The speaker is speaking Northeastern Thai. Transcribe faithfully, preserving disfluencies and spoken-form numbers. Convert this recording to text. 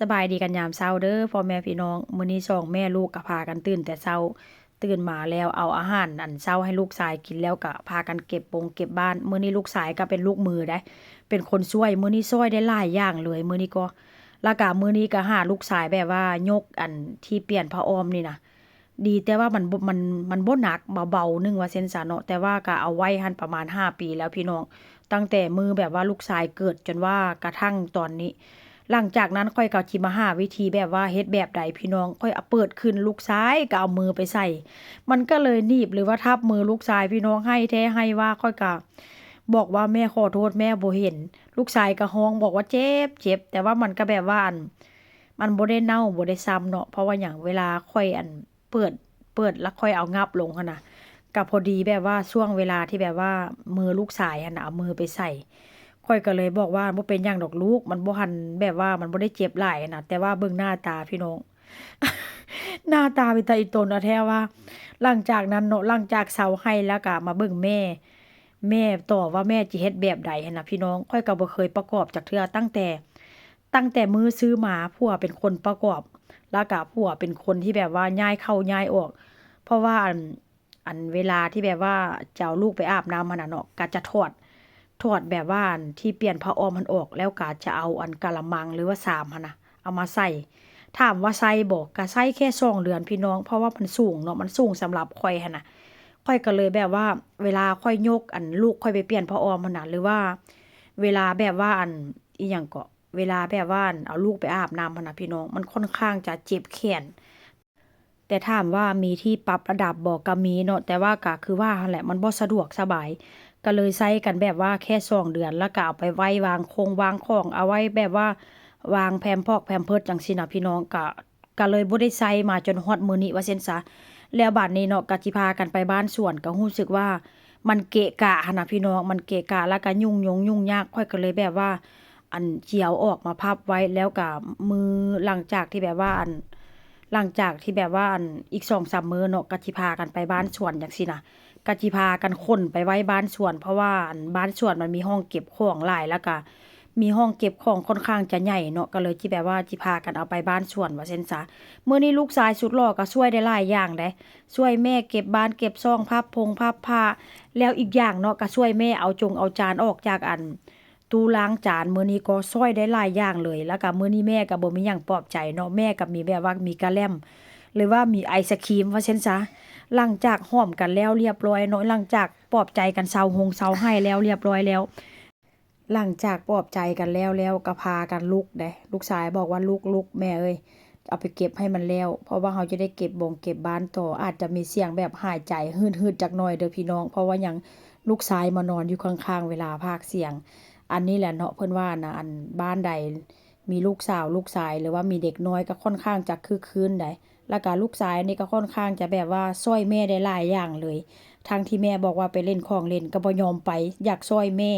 สบายดีกันยามเช้าเด้อพ่อแม่พี่น้อง มื้อนี้สองแม่ลูกก็พากันตื่นแต่เช้า ตื่นมาแล้วเอาอาหารอันเช้าให้ลูกชายกินแล้วก็พากันเก็บบงเก็บบ้าน มื้อนี้ลูกชายก็เป็นลูกมือได้ เป็นคนช่วย มื้อนี้ช่วยได้หลายอย่างเลย มื้อนี้ก็ แล้วก็มื้อนี้ก็หาลูกชายแบบว่ายกอันที่เปลี่ยนผ้าอ้อมนี่นะ ดีแต่ว่ามันบ่ มัน มันบ่หนัก เบาๆ หนึ่งว่าเช่นซะเนาะ แต่ว่าก็เอาไว้หั่นประมาณห้าปีแล้วพี่น้อง ตั้งแต่มื้อแบบว่าลูกชายเกิดจนว่ากระทั่งตอนนี้ หลังจากนั้นข้อยก็สิมาหาวิธีแบบว่าเฮ็ดแบบใดพี่น้อง ข้อยเอาเปิดขึ้นลูกชายก็เอามือไปใส่ มันก็เลยหนีบหรือว่าทับมือลูกชายพี่น้อง ไห้แท้ไห้ว่า ข้อยก็บอกว่าแม่ขอโทษ แม่บ่เห็น ลูกชายก็ฮ้องบอกว่าเจ็บ เจ็บ แต่ว่ามันก็แบบว่าอัน มันบ่ได้เน่าบ่ได้ซ่ำเนาะ เพราะว่าหยัง เวลาข้อยอันเปิด เปิดแล้วข้อยเอางับลงหั้นนะ ก็พอดีแบบว่าช่วงเวลาที่แบบว่ามือลูกชายหั้นนะ เอามือไปใส่ ข้อยก็เลยบอกว่าบ่เป็นหยังดอกลูก มันบ่หันแบบว่ามันบ่ได้เจ็บหลายหั้นนะ แต่ว่าเบิ่งหน้าตาพี่น้อง หน้าตาเป็นตาอีตนเอาแท้ว่า หลังจากนั้นเนาะ หลังจากเซาไห้แล้วก็มาเบิ่งแม่ แม่ต่อว่าแม่จะเฮ็ดแบบใดหั้นนะพี่น้อง ข้อยก็บ่เคยประกอบจักเทื่อ ตั้งแต่ ตั้งแต่มื้อซื้อมาผัวเป็นคนประกอบ แล้วก็ผัวเป็นคนที่แบบว่าย้ายเข้าย้ายออก เพราะว่าอัน อันเวลาที่แบบว่าจะเอาลูกไปอาบน้ำหั้นนะเนาะ ก็จะถอด ถอดแบบว่าอันที่เปลี่ยนผ้าอ้อมหั้นออก แล้วก็จะเอาอันกะละมังหรือว่าชามหั้นนะ เอามาใส่ ถามว่าใส่บ่ ก็ใส่แค่สองเดือนพี่น้อง เพราะว่ามันสูงเนาะ มันสูงสำหรับข้อยหั้นนะ ข้อยก็เลยแบบว่า เวลาข้อยยกอันลูกข้อยไปเปลี่ยนผ้าอ้อมหั้นนะ หรือว่า เวลาแบบว่าอัน อิหยังเกาะ เวลาแบบว่าอันเอาลูกไปอาบน้ำหั้นนะพี่น้อง มันค่อนข้างจะเจ็บแขน แต่ถามว่ามีที่ปรับระดับบ่ ก็มีเนาะ แต่ว่าก็คือว่าหั้นแหละ มันบ่สะดวกสบาย ก็เลยใส่กันแบบว่าแค่สองเดือน แล้วก็เอาไปไว้วางคงวางของ เอาไว้แบบว่าวางแพมพอกแพมเพิร์สจั่งซี้นะพี่น้อง ก็ ก็เลยบ่ได้ใส่มาจนฮอดมื้อนี้ว่าเช่นซะ แล้วบัดนี้เนาะ ก็สิพากันไปบ้านสวน ก็รู้สึกว่ามันเกะกะหั้นนะพี่น้อง มันเกะกะ แล้วก็ยุ่งยงยุ่งยาก ข้อยก็เลยแบบว่า อันสิเอาออกมาพับไว้ แล้วก็มื้อหลังจากที่แบบว่าอัน หลังจากที่แบบว่าอันอีกสองสามมื้อเนาะ ก็สิพากันไปบ้านสวนจั่งซี้นะ ก็สิพากันขนไปไว้บ้านสวน เพราะว่าอันบ้านสวนมันมีห้องเก็บของหลาย แล้วก็มีห้องเก็บของค่อนข้างจะใหญ่เนาะ ก็เลยสิแบบว่าสิพากันเอาไปบ้านสวนว่าเช่นซะ มื้อนี้ลูกชายสุดหล่อก็ช่วยได้หลายอย่างเด้ ช่วยแม่เก็บบ้านเก็บช่อง พับพงพับผ้า แล้วอีกอย่างเนาะ ก็ช่วยแม่เอาจงเอาจานออกจากอัน ตู้ล้างจาน มื้อนี้ก็ช่วยได้หลายอย่างเลย แล้วก็มื้อนี้แม่ก็บ่มีหยังปลอบใจเนาะ แม่ก็มีแบบว่ามีกะแล่ม หรือว่ามีไอศกรีมว่าเช่นซะ หลังจากหอมกันแล้วเรียบร้อยเนาะ หลังจากปลอบใจกันเซาฮงเซาไห้แล้วเรียบร้อยแล้ว หลังจากปลอบใจกันแล้ว แล้วก็พากันลุกเด้ ลูกชายบอกว่า "ลุก ลุก แม่เอ้ย เอาไปเก็บให้มันแล้ว เพราะว่าเราจะได้เก็บบงเก็บบ้านต่อ" อาจจะมีเสียงแบบหายใจหืดๆ จักหน่อยเด้อพี่น้อง เพราะว่าหยัง ลูกชายมานอนอยู่ข้างๆ เวลาพากย์เสียง อันนี้แหละเนาะ เพิ่นว่านะ อันบ้านใดมีลูกสาวลูกชาย หรือว่ามีเด็กน้อยก็ค่อนข้างจะคึกคืนได แล้วก็ลูกชายนี่ก็ค่อนข้างจะแบบว่าช่วยแม่ได้หลายอย่างเลย ทั้งที่แม่บอกว่าไปเล่นของเล่นก็บ่ยอมไป อยากช่วยแม่